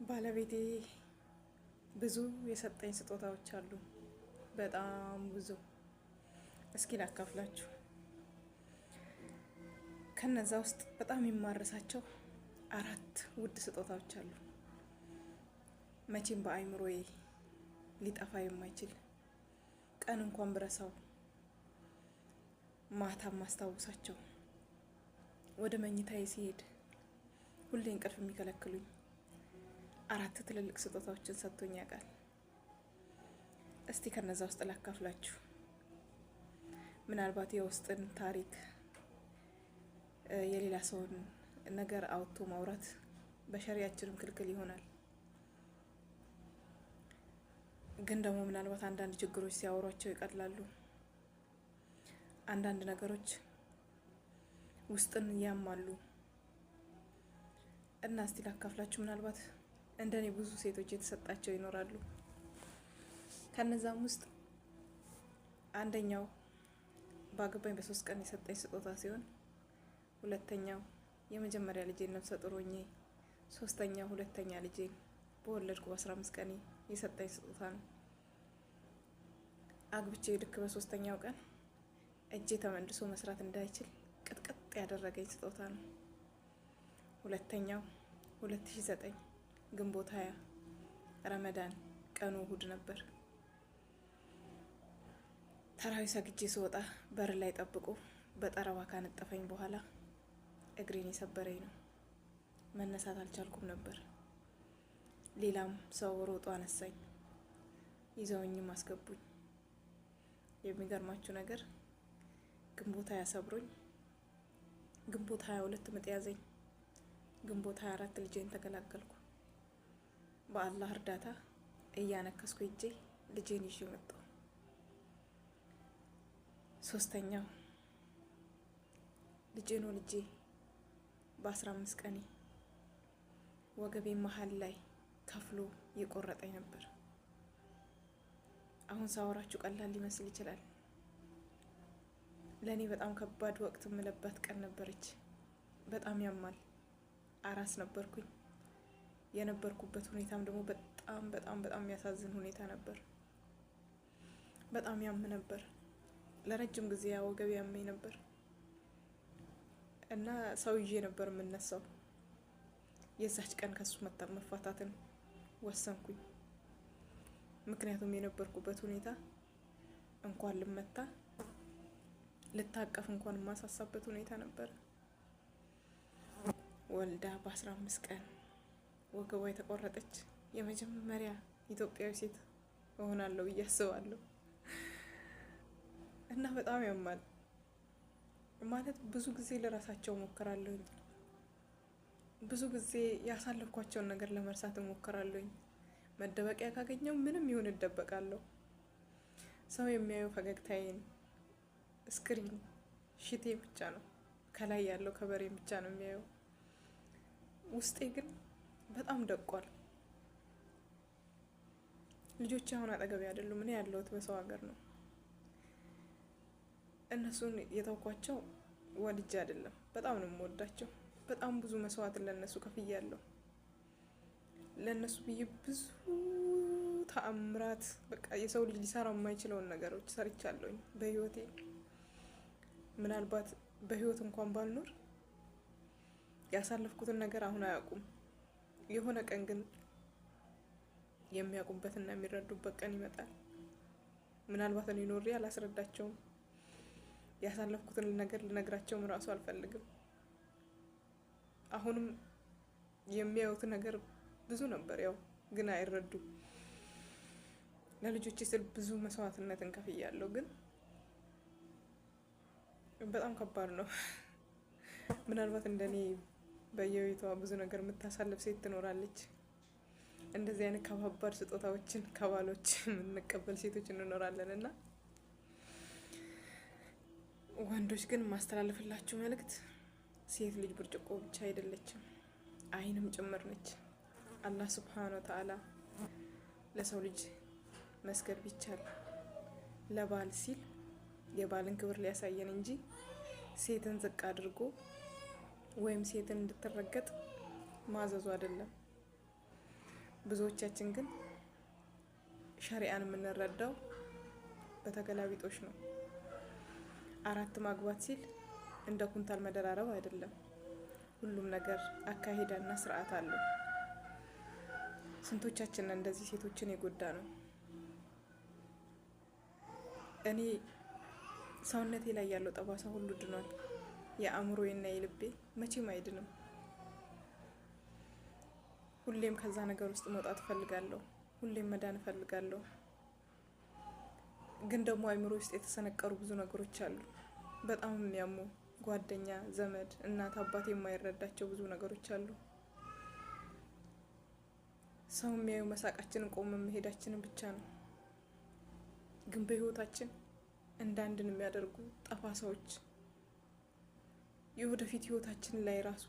ባለቤቴ ብዙ የሰጠኝ ስጦታዎች አሉ፣ በጣም ብዙ። እስኪ ላካፍላችሁ። ከነዛ ውስጥ በጣም የማረሳቸው አራት ውድ ስጦታዎች አሉ። መቼም በአይምሮዬ ሊጠፋ የማይችል፣ ቀን እንኳን ብረሳው ማታ ማስታውሳቸው፣ ወደ መኝታዬ ሲሄድ ሁሌ እንቅልፍ የሚከለክሉኝ አራት ትልልቅ ስጦታዎችን ሰጥቶኝ ያውቃል። እስቲ ከነዛ ውስጥ ላካፍላችሁ። ምናልባት የውስጥን ታሪክ፣ የሌላ ሰውን ነገር አውጥቶ ማውራት በሸሪያችንም ክልክል ይሆናል። ግን ደግሞ ምናልባት አንዳንድ ችግሮች ሲያወሯቸው ይቀላሉ። አንዳንድ ነገሮች ውስጥን ያማሉ እና እስቲ ላካፍላችሁ። ምናልባት እንደኔ ብዙ ሴቶች የተሰጣቸው ይኖራሉ። ከነዛም ውስጥ አንደኛው ባገባኝ በ3 ቀን የሰጠኝ ስጦታ ሲሆን፣ ሁለተኛው የመጀመሪያ ልጄን ነፍሰ ጡር ሆኜ፣ ሶስተኛው ሁለተኛ ልጄን በወለድኩ በ15 ቀኔ የሰጠኝ ስጦታ ነው። አግብቼ ልክ በሶስተኛው ቀን እጄ ተመልሶ መስራት እንዳይችል ቅጥቅጥ ያደረገኝ ስጦታ ነው። ሁለተኛው 2009 ግንቦት 20 ረመዳን፣ ቀኑ እሁድ ነበር። ተራዊ ሰግጄ ስወጣ በር ላይ ጠብቆ በጠረባ ካነጠፈኝ በኋላ እግሬን የሰበረኝ ነው። መነሳት አልቻልኩም ነበር። ሌላም ሰው ሮጦ አነሳኝ፣ ይዘውኝም አስገቡኝ። የሚገርማችሁ ነገር ግንቦት 20 ሰብሮኝ ግንቦት 22 ምጥ ያዘኝ። ግንቦት 24 ልጄን ተገላገልኩ። በአላህ እርዳታ እያነከስኩ ሂጄ ልጄን ይዤ መጣሁ። ሶስተኛው ልጄን ወልጄ በ15 ቀኔ ወገቤ መሀል ላይ ከፍሎ የቆረጠኝ ነበር። አሁን ሳወራችሁ ቀላል ሊመስል ይችላል። ለእኔ በጣም ከባድ ወቅት የምለባት ቀን ነበረች። በጣም ያማል። አራስ ነበርኩኝ። የነበርኩበት ሁኔታም ደግሞ በጣም በጣም በጣም የሚያሳዝን ሁኔታ ነበር። በጣም ያም ነበር። ለረጅም ጊዜ ያ ወገብ ያመኝ ነበር እና ሰው ይዤ ነበር የምነሳው። የዛች ቀን ከሱ መፋታትን ወሰንኩኝ። ምክንያቱም የነበርኩበት ሁኔታ እንኳን ልመታ ልታቀፍ እንኳን የማሳሳበት ሁኔታ ነበር። ወልዳ በ15 ቀን ወገቧ የተቆረጠች የመጀመሪያ ኢትዮጵያዊ ሴት እሆናለሁ ብዬ አስባለሁ። እና በጣም ያማል። ማለት ብዙ ጊዜ ልረሳቸው እሞክራለሁኝ። ብዙ ጊዜ ያሳለፍኳቸውን ነገር ለመርሳት እሞክራለሁኝ። መደበቂያ ካገኘው ምንም ይሁን እደበቃለሁ። ሰው የሚያየው ፈገግታዬን፣ screen ሽቴ ብቻ ነው፣ ከላይ ያለው ከበሬን ብቻ ነው የሚያየው። ውስጤ ግን በጣም ደቋል። ልጆች አሁን አጠገቤ አይደሉም። እኔ ያለሁት በሰው ሀገር ነው። እነሱን የተውኳቸው ወድጄ አይደለም። በጣም ነው የምወዳቸው። በጣም ብዙ መስዋዕትን ለእነሱ ከፍያለሁ። ለእነሱ ብዬ ብዙ ተአምራት፣ በቃ የሰው ልጅ ሊሰራው የማይችለውን ነገሮች ሰርቻለሁኝ በህይወቴ። ምናልባት በህይወት እንኳን ባልኖር ያሳለፍኩትን ነገር አሁን አያውቁም። የሆነ ቀን ግን የሚያውቁበትና የሚረዱበት ቀን ይመጣል። ምናልባት እኔ ኖሬ አላስረዳቸውም። ያሳለፍኩትን ነገር ልነግራቸውም እራሱ አልፈልግም። አሁንም የሚያዩት ነገር ብዙ ነበር፣ ያው ግን አይረዱም። ለልጆቼ ስል ብዙ መስዋዕትነትን ከፍያለሁ፣ ግን በጣም ከባድ ነው። ምናልባት እንደኔ በየቤቷ ብዙ ነገር የምታሳልፍ ሴት ትኖራለች። እንደዚህ አይነት ከባባድ ስጦታዎችን ከባሎች የምንቀበል ሴቶች እንኖራለን እና ወንዶች ግን ማስተላለፍላችሁ መልእክት፣ ሴት ልጅ ብርጭቆ ብቻ አይደለችም፣ አይንም ጭምር ነች። አላህ ስብሓን ወተዓላ ለሰው ልጅ መስገድ ቢቻል ለባል ሲል የባልን ክብር ሊያሳየን እንጂ ሴትን ዝቅ አድርጎ ወይም ሴትን እንድትረገጥ ማዘዙ አይደለም። ብዙዎቻችን ግን ሸሪዓን የምንረዳው በተገላቢጦሽ ነው። 4 ማግባት ሲል እንደ ኩንታል መደራረብ አይደለም። ሁሉም ነገር አካሄዳና ስርዓት አለው። ስንቶቻችን እንደዚህ ሴቶችን የጎዳ ነው? እኔ ሰውነቴ ላይ ያለው ጠባሳ ሁሉ ድኗል። የአእምሮዬና የልቤ መቼም አይድንም። ሁሌም ከዛ ነገር ውስጥ መውጣት እፈልጋለሁ። ሁሌም መዳን እፈልጋለሁ። ግን ደግሞ አእምሮ ውስጥ የተሰነቀሩ ብዙ ነገሮች አሉ፣ በጣም የሚያሙ ጓደኛ፣ ዘመድ፣ እናት፣ አባት የማይረዳቸው ብዙ ነገሮች አሉ። ሰው የሚያዩ መሳቃችንን ቆመን መሄዳችንን ብቻ ነው። ግን በህይወታችን እንዳንድን የሚያደርጉ ጠባሳዎች የወደፊት ህይወታችን ላይ ራሱ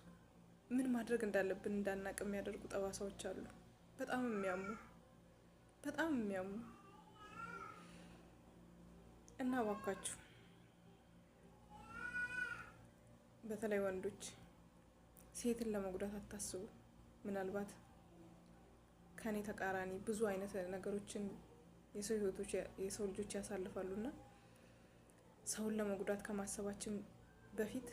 ምን ማድረግ እንዳለብን እንዳናቅ የሚያደርጉ ጠባሳዎች አሉ። በጣም የሚያሙ፣ በጣም የሚያሙ። እና እባካችሁ በተለይ ወንዶች ሴትን ለመጉዳት አታስቡ። ምናልባት ከኔ ተቃራኒ ብዙ አይነት ነገሮችን የሰው ህይወቶች የሰው ልጆች ያሳልፋሉና ሰውን ለመጉዳት ከማሰባችን በፊት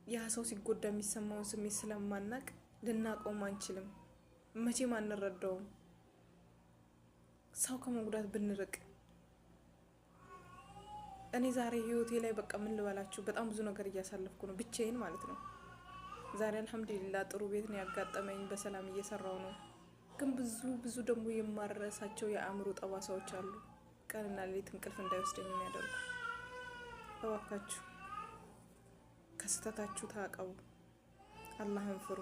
ያ ሰው ሲጎዳ የሚሰማውን ስሜት ስለማናቅ ልናቀውም አንችልም፣ መቼም አንረዳውም። ሰው ከመጉዳት ብንርቅ። እኔ ዛሬ ህይወቴ ላይ በቃ ምን ልበላችሁ፣ በጣም ብዙ ነገር እያሳለፍኩ ነው፣ ብቻዬን ማለት ነው። ዛሬ አልሐምዱሊላ ጥሩ ቤት ነው ያጋጠመኝ፣ በሰላም እየሰራው ነው። ግን ብዙ ብዙ ደግሞ የማረሳቸው የአእምሮ ጠባሳዎች አሉ፣ ቀንና ሌሊት እንቅልፍ እንዳይወስደኝ የሚያደርጉ። እባካችሁ ከስህተታችሁ ታቀቡ፣ አላህን ፍሩ።